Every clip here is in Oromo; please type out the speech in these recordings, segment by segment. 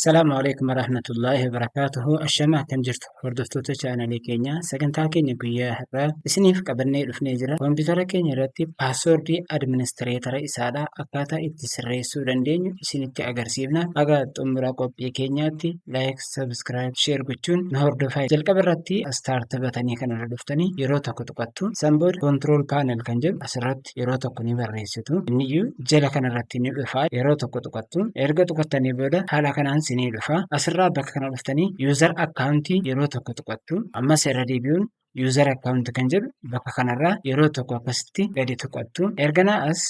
Salaamu alaikum warahmatullaahi wabarakaatuhu. Ashamaa, akkam jirtu hordoftoota chaanalii keenyaa? Sagantaa keenya guyyaa har'aa isiniif qabannee dhufnee jira. Koompitara keenya irratti passwordii administrator isaadha akkaataa itti sirreessuu dandeenyu isinitti agarsiifna. Haga xumura qophii keenyaatti like, subscribe, share gochuun nu hordofaa. Jalqaba irratti start buttonii kanarra dhuftanii yeroo tokko tuqattu. San booda control panel kan jedhu asirratti yeroo tokko ni barreessitu. Inniyyuu jala kanarratti ni dhufa. Yeroo tokko tuqattu. Erga tuqattanii booda haala kanaan sinii dhufa. Asirraa bakka kana dhuftanii user accountii yeroo tokko tuqattu. Ammas irra deebi'uun user account kan jedhu bakka kanarraa yeroo tokko akkasitti gadi tuqattu. Ergana as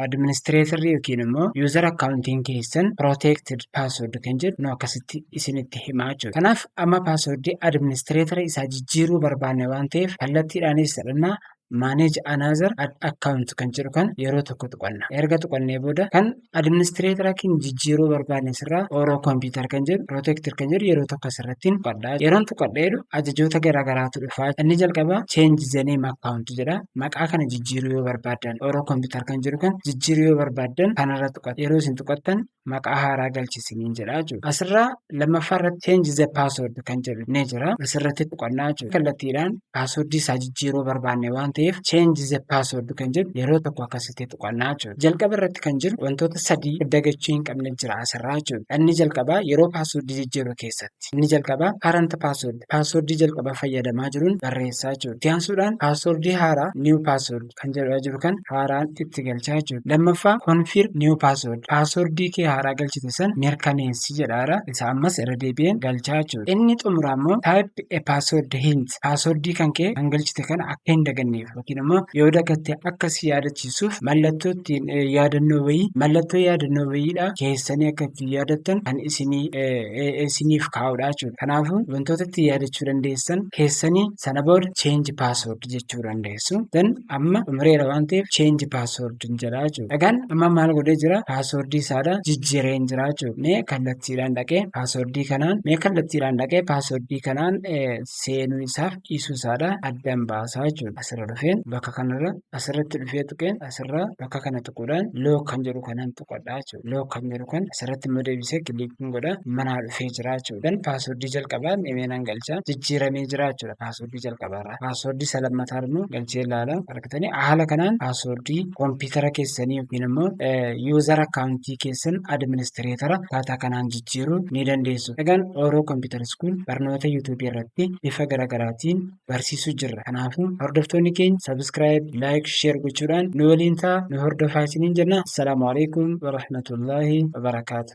administratorri yookiin immoo user accountiin keessan protected password kan jedhu nu akkasitti isinitti himaa jechuudha. Kanaaf amma passwordii administrator isaa jijjiiruu barbaanne waan ta'eef, kallattiidhaanis jedhannaa manage another account kan jedhu kan yeroo tokko tuqanna. Erga tuqannee booda kan administrator keenya jijjiiruu barbaanne sirraa Oro Computer kan jedhu, protected kan jedhu yeroo tokko asirratti tuqadha. Yeroon tuqadha jedhu ajajoota garaagaraatu dhufa. Inni jalqabaa change the name account jedha. Maqaa kana jijjiiruu yoo barbaaddan, Oro Computer kan jedhu kan jijjiiruu yoo barbaaddan, kanarra tuqatu. Yeroo isin tuqattan maqaa haaraa galchisiniin jedha jechuudha. Asirraa lammaffaa irratti change the password kan jedhu ni jira. Asirratti tuqannaa jechuudha. Kallattiidhaan passwordii isaa jijjiiruu barbaanne waan ta'eef, change the password kan jedhu yeroo tokko akkasitti tuqannaa jechuudha. Jalqaba irratti kan jiru wantoota sadii dagachuu hin qabne jira asirraa jechuudha. Inni jalqabaa yeroo passwordii jijjiiruu keessatti. Inni jalqabaa current password, passwordii jalqabaa fayyadamaa jiruun barreessaa jechuudha. Itti aansuudhaan passwordii haaraa, new password kan jedhu jiru kan haaraan itti galchaa jechuudha. Lammaffaa confirm new password, passwordii kee haaraa galchite san mirkaneessi jedhaara. Isa ammas irra deebi'een galchaa jechuudha. Inni xumuraa immoo type a password hint, passwordii kan kee kan galchite kana akka hin daganneef yookiin immoo yoo dagatte akka si yaadachiisuuf mallattoo ittiin yaadannoo wayii, mallattoo yaadannoo wayiidha keessanii akka ittiin yaadattan kan isiniif kaa'udha jechuudha. Kanaafuu wantoota ittiin yaadachuu dandeessan keessanii sana booda change password jechuu dandeessu. Then amma xumureera waan ta'eef change password jedha jechuudha. Egaan amma maal godhee jira? Passwordii isaadha jijjiireen jira jechuudha. Mee kallattiidhaan dhaqee passwordii kanaan seenuu isaaf dhiisuu isaadha addan baasaa jechuudha. Asirra dhufeen bakka kanarra asirratti dhufee tuqeen asirra bakka kana tuquudhaan log kan jedhu kanan tuqadha jechuudha. Log kan jedhu kan asirratti immoo deebisee clickiin godha, manaa dhufee jira jechuudha. Then passwordii jalqabaa meemeenaan galchaa, jijjiiramee jira jechuudha passwordii jalqabaarraa. Passwordii isa lammataa immoo galchee ilaala. Argitanii, haala kanaan passwordii koompitara keessanii yookiin immoo user accountii keessan administrator akkaataa kanaan jijjiiruu ni dandeessu. Egaan Oro Computer School barnoota YouTubeii irratti bifa garaagaraatiin barsiisuu jirra. Kanaafuu hordoftoonni keenya subscribe, like, share gochuudhaan nu waliin ta'a, nu hordofaa isiniin jenna. Assalaamu alaikum warahmatullaahi wabarakaatu.